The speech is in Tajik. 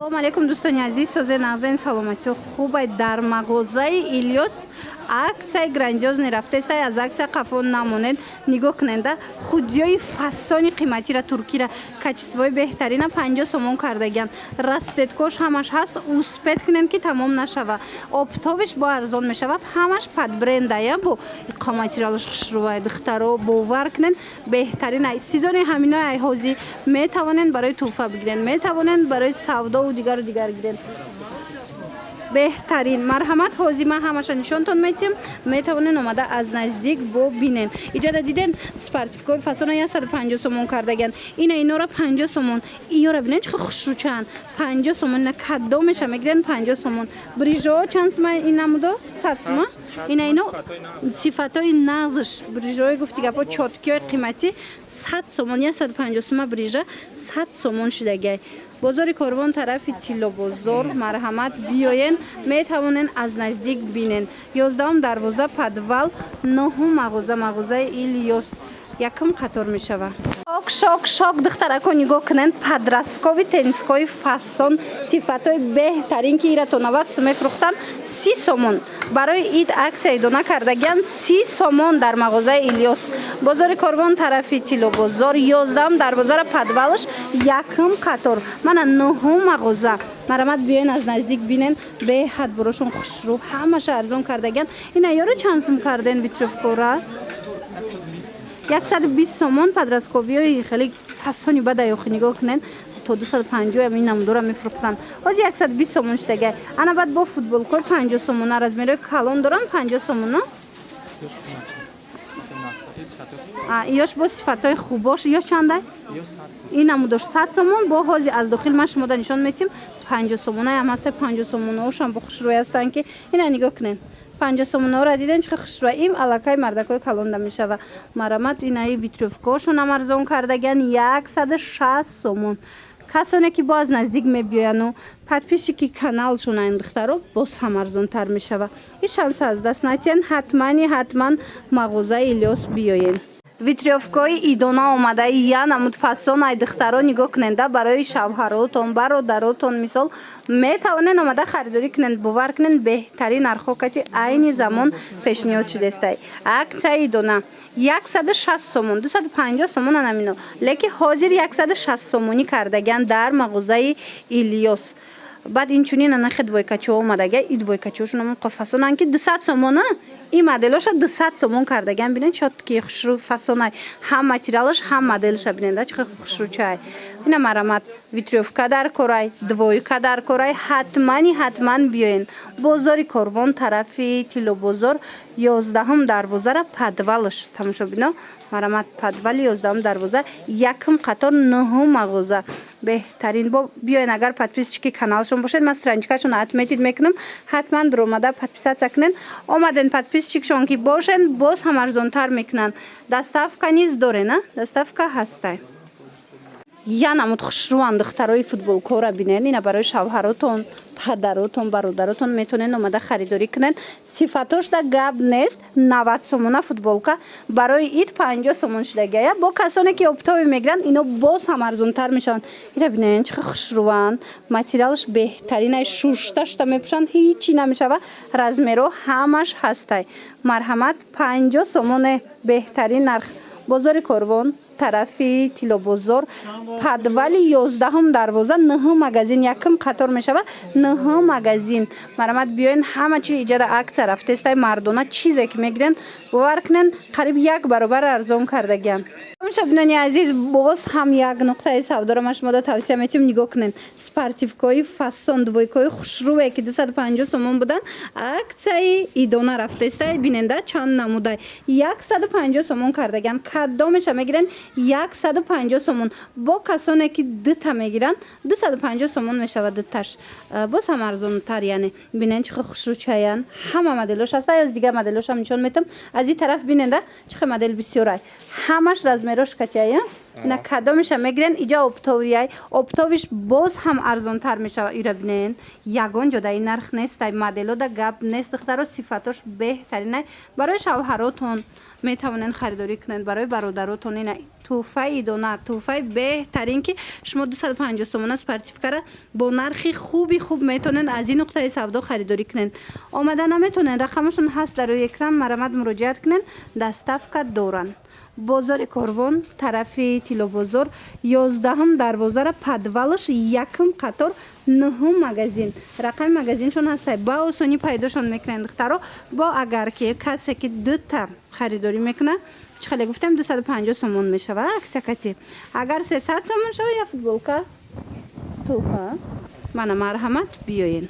Салому алейкум, дӯстони азиз, созе, нағзен, саломатиё, хубай. Дар мағозаи Илёс аксияи грандиозный рафтестай. Аз аксия қафо намонед. Нигоҳ куненда, худиёи фасони қиматира, туркира, качествои беҳтарина 50 сомон кардагиан. Расцветкош ҳамаш ҳаст, успеть кунем, ки тамом нашава. Оптовиш бо арзон мешавад, ҳамаш под брендая, бо материалаш хушрӯвай. Духтаро, бовар кунен, беҳтарина. Сезони ҳаминои айҳозӣ метавонен барои тӯҳфа бигирен, метавонен барои савдову дигару дигар гирен. Беҳтарин, марҳамат. Ҳозир ман ҳамаша нишонтон метиҳам, метавонен омада аз наздик бо бинен. Иҷада диден, спортивкои фасона 150 сомон кардагиан. Ина, инора 50 сомон. Иёра бинен, чӣ хушрӯчаанд, 50 сомон. Ина кадомеша мегирен, 50 сомон. Брижоо чанд сума? Ин намудо 100 сума. Ина, ино сифатҳои нағзш, брижои, гуфти гапо, чёткиҳои қиматӣ 100 сомон, 150 сума. Брижа 100 сомон шидагиай. Бозори Корвон, тарафи Тиллобозор, марҳамат, биёен, метавонен аз наздик бинен. 11-ум дарвоза, подвал, нуҳум мағоза, мағозаи Илёс, якум қатор мешавад. Шок, шок, шок! Духтарако, нигоҳ кунен, подростковый теннискои фасон, сифатҳои беҳтарин, ки ира то 90 сум мефурӯхтанд, 30 сомон. Барои ид аксия идона кардагиан, 30 сомон дар мағозаи Илёс, бозори Корвон, тарафи Тиллобозор, 11-ум дарвозара, подвалаш, якум қатор, мана нуҳум мағоза. Марҳамат, биёен, аз наздик бинен. Беҳад борошон хушрӯ, ҳамаша арзон кардагиан. Ина ёро чанд сум карден ветровкора? 120 сомон. Подростковиҳои хеле фасони бадаёхи, нигоҳ кунен, то 250 ин намудора мефурӯхтанд, ҳозир 120 сомон шудагай. Ана баъд бо футболкои 50 сомона, размерҳои калон дорам, 50 сомона. Ёш бо сифатҳои хубош, ёш чандай? Ин намудош 100 сомон. Бо ҳозир аз дохил ман шумода нишон метиҳам, 50 сомонаам ҳаста. 50 сомонаошам бо хушрӯй ҳастанд, ки ина нигоҳ кунед, 50 сомонаҳоро диден, чӣ хушрӯй. Ин аллакай мардакҳои калонда мешава. Марамат, инаи ветровкошонам арзон кардагиан, 160 сомон. Касоне ки бо аз наздик мебиёяну подписчики каналшон айн духтаро, боз ҳам арзонтар мешава. Ҳеҷ шанса аз даст натиҳен, ҳатмани ҳатман мағозаи Илёс биёен. Ветровкои идона омадаи, я намуд фасон ай. Духтаро, нигоҳ куненда, барои шавҳаротон, бародаротон, мисол, метавонен омада харидорӣ кунен. Бовар кунен, беҳтарин нархҳо кати айни замон пешниҳод шудестай. Аксияи идона 160 сомон, 250 сомон анамино, лекин ҳозир 160 сомонӣ кардагиан дар мағозаи Илёс. Баъд инчунин анахе двойкачиҳо омадага. И двойкачиҳошон фасонанд, ки 200 сомона. Ин моделоша 200 сомон кардагиан. Бинед, чёткий, хушрӯ, фасонай, ҳам материалаш, ҳам моделша бинед, чӣ хушрӯчай. Ина, марамат, ветровка дар корай, двойка дар корай, ҳатмани ҳатман биёен. Бозори Корвон, тарафи Тиллобозор, 11-ум дарвозара, подвалаш. Тамошобино, марамат, подвали 11-ум дарвоза, якум қатор, нуҳум мағоза. Беҳтарин. Бо биёен, агар подписчики каналшон бошед, ман страничкашон отметить мекунам, ҳатман дуромада подписаться кунен. Омаден, подписчикшон ки бошен, боз ҳам арзонтар мекунанд. Доставка низ дорен, а доставка ҳастай. Я намуд хушрӯан, духтарои футболкора бинед. Ина барои шавҳаротон, падаротон, бародаротон метавонед омада харидорӣ кунед. Сифатошда гап нест. 90 сомона футболка, барои ид 50 сомон шудагия. Бо касоне ки оптовый мегиранд, ино боз ҳам арзонтар мешаванд. Ира бинед, чӣ хушрӯанд, материалаш беҳтаринай, шушта шута мепӯшанд, ҳичи намешава. Размерҳо ҳамаш ҳастай. Марҳамат, 50 сомоне, беҳтарин нарх. Бозори Корвон, тарафи Тиллобозор, подвали 11-ум дарвоза, нӯҳум магазин, якум қатор мешавад, нӯҳум магазин. Марамат, биёен, ҳама чи иҷада аксия рафтестай. Мардона чизе ки мегирен, бовар кунен, қариб як баробар арзон кардагиам. Тамошобинони азиз, боз ҳам як нуқтаи савдоро ман шумода тавсия метиҳам. Нигоҳ кунед, спортивкои фасон, двойкои хушрӯе, ки 250 сомон буданд, аксияи идона рафтестай. Биненда, чанд намудай 150 сомон кардагиам. Кадомеша мегирен, 150 сомон. Бо касоне ки дута мегиранд, 250 сомон мешавад дуташ, боз ҳам арзонтар. Яъне бинен, чӣ хушрӯчаян, ҳама моделош ҳаста. Ёз дигар моделошам нишон метам. Аз ин тараф биненда, чӣ хел модел бисёрай, ҳамаш размерош катяя. Ина кадомеша мегирен, иҷа оптовый ай, оптовый ш боз ҳам арзонтар мешава. Ира бинен, ягон ҷо дар ин нарх нестай. Моделода гап нест, духтаро, сифатош беҳтаринай. Барои шавҳаротон метавонен харидорӣ кунед, барои бародаротон. Ина тӯҳфаи идона, тӯҳфаи беҳтарин, ки шумо 250 сомона спортивка ра бо нархи хуби хуб метавонед аз ин нуқтаи савдо харидорӣ кунед. Омада наметавонед, рақамашон ҳаст дар рӯи экран, марамат, муроҷиат кунед, доставка доранд. Бозори Корвон, тарафи Тиллобозор, 11-ум дарвозара, подвал аш, якум қатор, нуҳум магазин. Рақами магазиншон ҳастай, ба осонӣ пайдошон мекунед, духтаро. Бо агар ки касе ки дута харидорӣ мекунад, чӣ хеле гуфтем, 250 сомон мешава акция кати. Агар 300 сомон шава, я футболка туҳфа. Мана, марҳамат, биёен.